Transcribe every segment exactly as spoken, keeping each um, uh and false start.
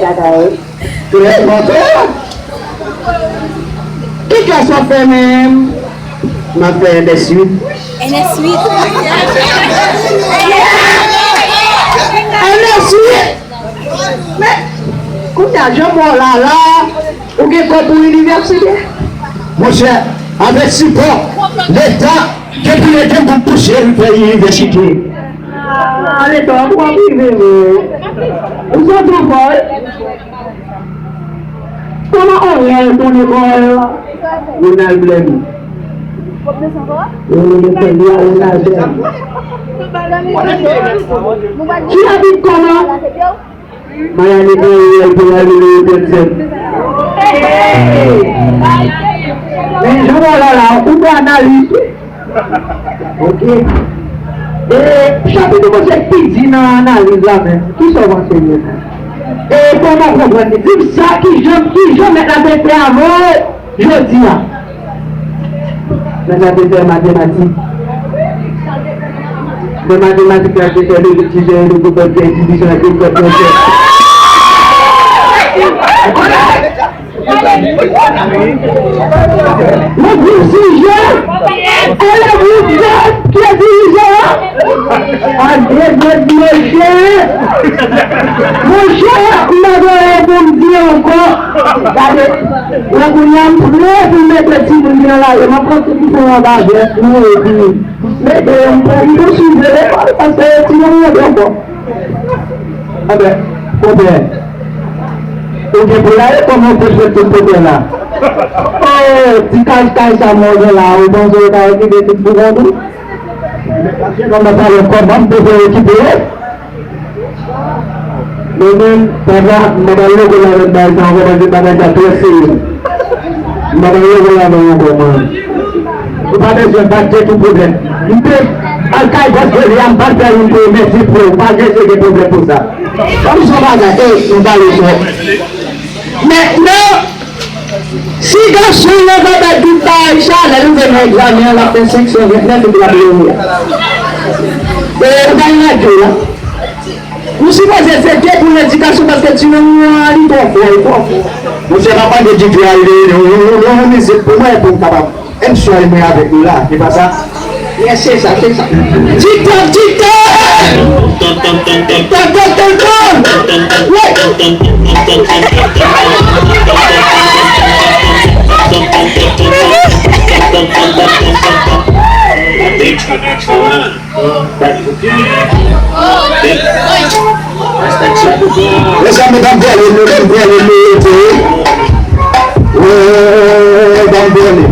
Kaka, wi. Trè bon, trè bon. Ki klas w ap fè menm? M ap fè N S uit. N S uit. N S uit. Men, kounye a, jan m wè w la, la, ou gen kòb pou inivèsite? Monchè, avèk sipò Leta, depi lè gen moun touche, l fè inivèsite. Ah, Leta, w ap rive vre. Ou santi w fò, wi. Kòman orè ton lekòl? Ronald Blèm. Ronald Blèm. Ki abit kòman? Mayani Gabriel pou la nimewo tranntsèt. Men jan w wè la la, ou te analiz tou. Ok. E chapit ou panse k pi di nan analiz la menm? Kisa w panse li ye menm? E kòman w konprann li? Di m sa, kijan, kijan mèt la te fè avè w jodi a? Mèt la te fè matematik. Nan matematik la te fè de ti jè de gwo fè division ak de fè pwosè. Mwen di w sijè, elèv ou fè ki dirije a. Ak de fè monchè. Monchè, m pa gen anyen pou m di ankò. Gade, wè kounye a m prè pou m mete timoun ki nan lari. M ap pran tout moun anba vès nou epi mete yo, m pran m pou swiv yo lekòl paske timoun yo gen fò. Anben, konpè, ou gen pou l ale kòman w te jwenn tout konpè la? O, ti kay kay sa mwen gen la, ou panse yo ta okipe tout pou kont ou? Kòman pale kòman m te fè okipe yo? Mwen menm, papa, m pa pral lekòl avèk bagay sa ankò, paske bagay sa twò serye. M pa pral lekòl avè w ankò, mwen. Ou pa bezwen bat gen tout pwoblèm. M te al kay bòs Veli a, m pa t fè youn pou yo, mèsi pou ou, pa gen se gen pwoblèm pou sa. Kòm se yon bagay, e, nou pale twòp. Mentnan, si gason yo ka bay tout bagay sa, lè nou vin nan egzamen an, l ap fè senk san vennèf epi l ap leve. E, ou pa gen radyo la. Nou sipoze se de pou ledikasyon paske ti nonm nou an li twò fò, li twò fò. Monchè, m ap mande D J a li yon, yon, yon, yon mizik pou mwen pou m kapab enjoy mwen avèk nou la, se pa sa? Yes, se sa, se sa. TikTok, TikTok! TikTok, TikTok, TikTok! Wi! Mezanmi, ban m vole, nou menm vole, nou rete. Wè, ban m vole.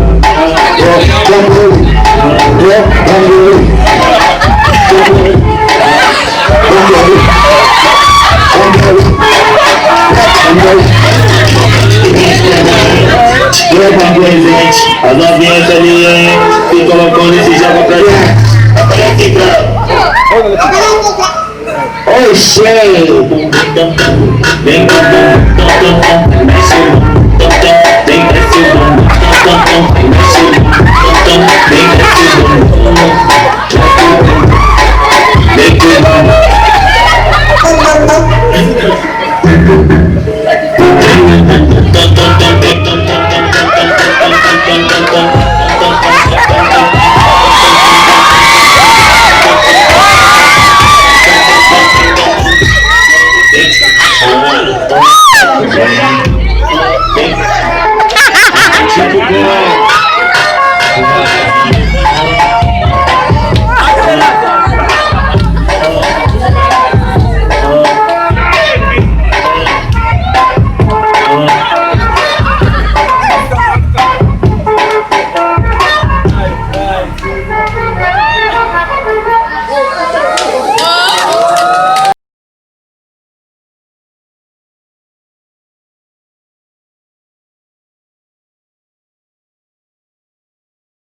Wè, ban m vole. Wè, ban m vole. Ban m vole. Ban m vole. Ban m vole. Wè, ban m vole. Ann byen fè li, tout kòman konnen se jan konprann. Oh shit!